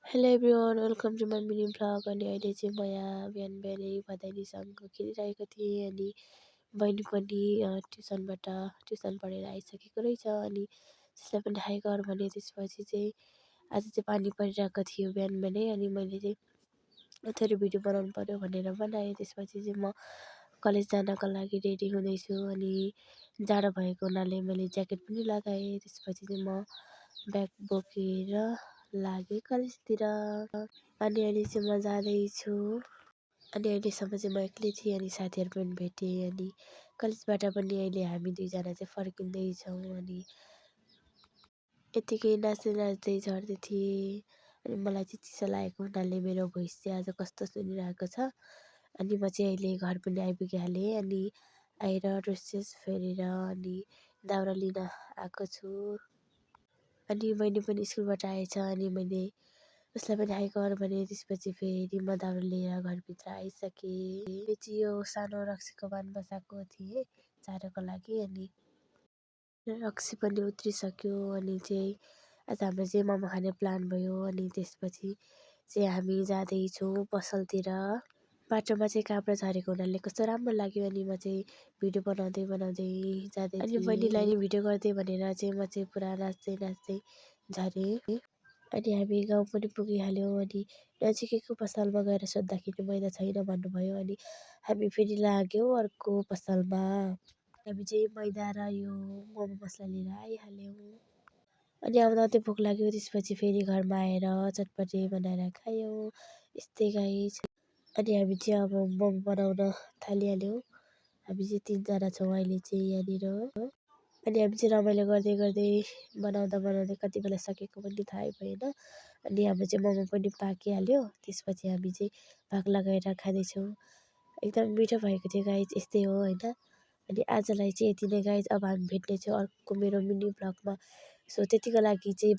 Hello everyone, welcome to my mini vlog. अनि अहिले चाहिँ म यहाँ बिहानै भदैनीसँग खेलिरहेको थिएँ। अनि बहिनी पनि ट्युसन पढेर आइसकेको रहेछ। अनि त्यसलाई पनि हाई गर भने। त्यसपछि चाहिँ आज चाहिँ पानी परिरहेको थियो बिहानै। अनि मैले चाहिँ थोरै भिडियो बनाउनु पर्यो भनेर बनाएँ। त्यसपछि चाहिँ म कलेज जानको लागि रेडी हुँदैछु। अनि जाडो भएको हुनाले मैले ज्याकेट पनि लगाएँ। त्यसपछि चाहिँ म ब्याग बोकेर लागेँ कलेजतिर। अनि अहिले चाहिँ म जाँदैछु। अनि अहिलेसम्म चाहिँ म एक्लै थिएँ। अनि साथीहरू पनि भेटेँ। अनि कलेजबाट पनि अहिले हामी दुईजना चाहिँ फर्किँदैछौँ। अनि यत्तिकै नाच्दै नाच्दै झर्दै थिएँ। अनि मलाई चाहिँ चिसो लागेको हुनाले मेरो भोइस चाहिँ आज कस्तो सुनिरहेको छ। अनि म चाहिँ अहिले घर पनि आइपुगिहालेँ। अनि आएर ड्रेस फेरेर अनि दाउरा लिन आएको छु। अनि बहिनी पनि स्कुलबाट आएछ। अनि मैले उसलाई पनि हाई गर भने। त्यसपछि फेरि म दाउरा लिएर घरभित्र आइसकेँ। चाहिँ यो सानो रक्सीको पान बसाएको थिएँ जाडोको लागि। अनि रक्सी पनि उत्रिसक्यो। अनि चाहिँ आज हाम्रो चाहिँ मोमो खाने प्लान भयो। अनि त्यसपछि चाहिँ हामी जाँदैछौँ पसलतिर। बाटोमा चाहिँ काप्रा झरेको हुनाले कस्तो राम्रो लाग्यो। अनि म चाहिँ भिडियो बनाउँदै जाँदै अनि बहिनीलाई नि भिडियो गर्दै भनेर चाहिँ म चाहिँ पुरा नाच्दै झरेँ। अनि हामी गाउँ पनि पुगिहाल्यौँ। अनि नजिकैको पसलमा गएर सोद्धाखेरि मैदा छैन भन्नुभयो। अनि हामी फेरि लाग्यौँ अर्को पसलमा। हामी चाहिँ मैदा र यो मोमो मसला लिएर आइहाल्यौँ। अनि आउँदा भोक लाग्यो। त्यसपछि फेरि घरमा आएर चटपटे बनाएर खायौँ। यस्तै गाइस। अनि हामी चाहिँ अब मोमो बनाउन थालिहाल्यौँ। हामी चाहिँ 3जना छौँ अहिले चाहिँ यहाँनिर। अनि हामी चाहिँ रमाइलो गर्दै बनाउँदै कति बेला सकेको पनि थाहै भएन। अनि हाम्रो चाहिँ मोमो पनि पाकिहाल्यो। त्यसपछि हामी चाहिँ भाग लगाएर खाँदैछौँ। एकदम मिठो भएको थियो गाइस। यस्तै हो होइन। अनि आजलाई चाहिँ यति नै गाइस। अब हामी भेट्नेछौँ अर्को मेरो मिनी भ्लगमा। सो त्यतिको लागि चाहिँ